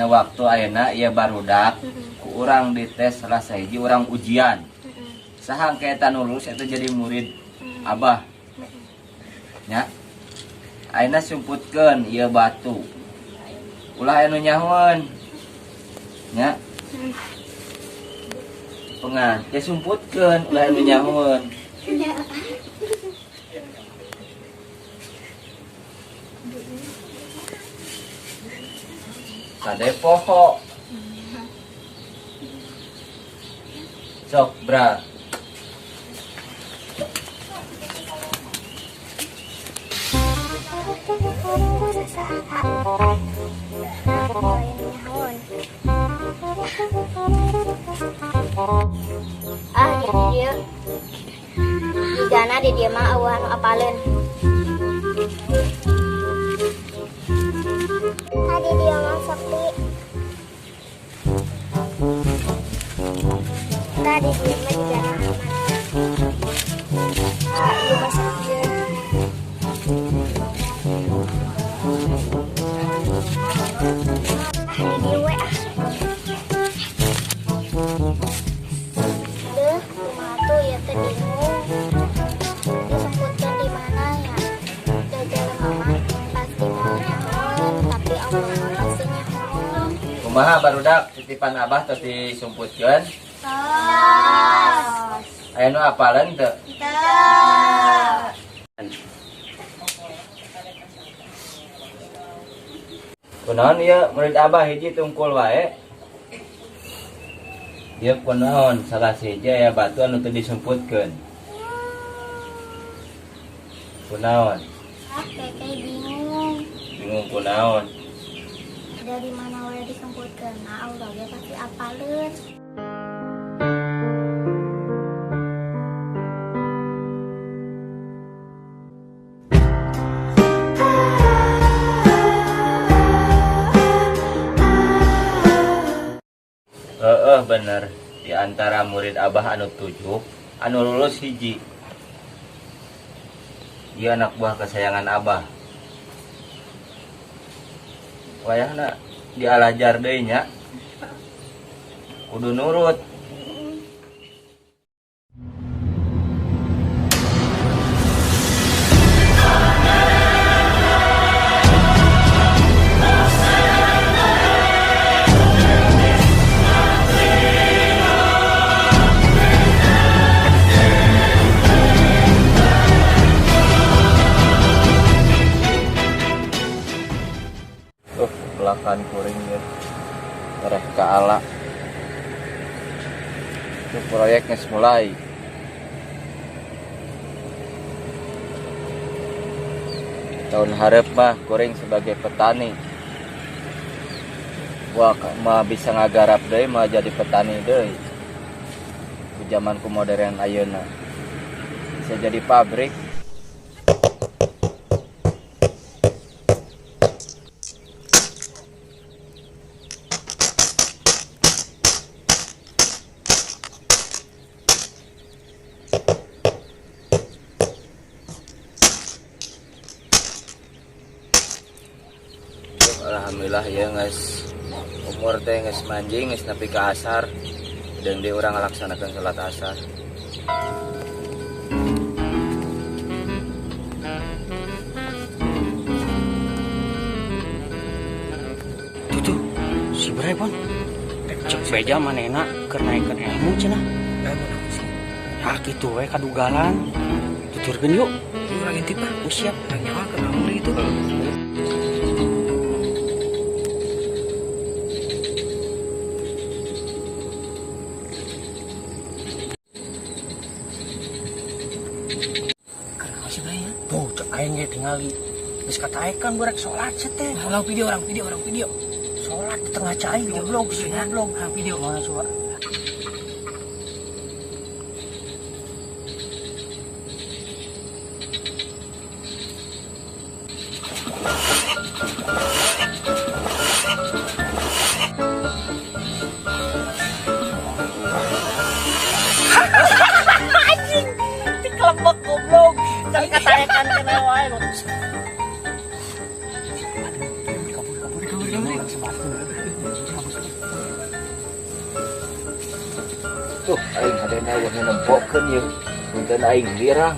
Dina waktu ayeuna ieu barudak ku urang dites salah sahiji, urang ujian. Saha engke eta nu lulus, eta jadi murid Abah. Nya. Ayeuna sumputkeun ieu batu. Ulah anu nyahoeun. Nya. Pengan, ya sumputkeun, ulah anu nyahoeun. Ya. Kade poho. Sok, bra. Saha? Lain nyahoeun. Ah, di dieu. Jigana di dieu mah euweuh anu apaleun. Ah, di dieu mah sepi. Tah, di dieu mah jigana aman. Ah, ieu mah sepi. Ah, di dieu we ah. Deh, kumaha tuh ya teh, bingung. Disebutkan di mana ya? Da jelema mah pasti moal nyahoeun, tapi Allah mah pasti nyahoeun. Kumaha, barudak, titipan Abah tos disumputkeun? Tos. Aya nu apaleun teu? Teu. Kunaon ieu murid Abah hiji tungkul wae? Ieu kunaon salah sahiji aya batu anu teu disumputkeun? Kunaon? Ah, Keke bingung. Bingung kunaon? Dari mana wae disebutkeun, nah Allah ge pasti apaleun. Heeh, bener. Di antara murid Abah anu tujuh, anu lulus hiji. Ieu anak buah kesayangan Abah. Wayahna dialajar deui nya. Kudu nurut. Pelakan kuring ya. Tereh ka ala. Itu proyek geus mulai. Tahun hareup mah kuring sebagai petani. Wah, mah bisa ngagarap deui, mah jadi petani deui. Ku zaman ku modern ayeuna. Bisa jadi pabrik. Alhamdulillah ya, guys, umur teh geus manjing, geus nepi ka asar dan di urang ngalaksanakeun salat asar. Tuh tuh, si Bre pon. Cek beja manehna keur naikeun ilmu cenah. Ah, kitu we kadugalan. Tuturkeun yuk. Urang intip ah. Oh, siap. Urang nyawa ke naon deui itu. Keur si Bre ya? Tuh, cek aing ge tingali. Geus kataekan burek salat sia teh. Orang video, orang video, orang video. Salat di tengah cai Video, goblok, video, si ya. goblok. Ah, video. Mana coba? Anjing, dikelebek goblok. Can kataekan kena wae. Aduh, kabur kabur kabur kabur. Tuh, aing hadena wah nempokeun ieu. Punten aing wirang.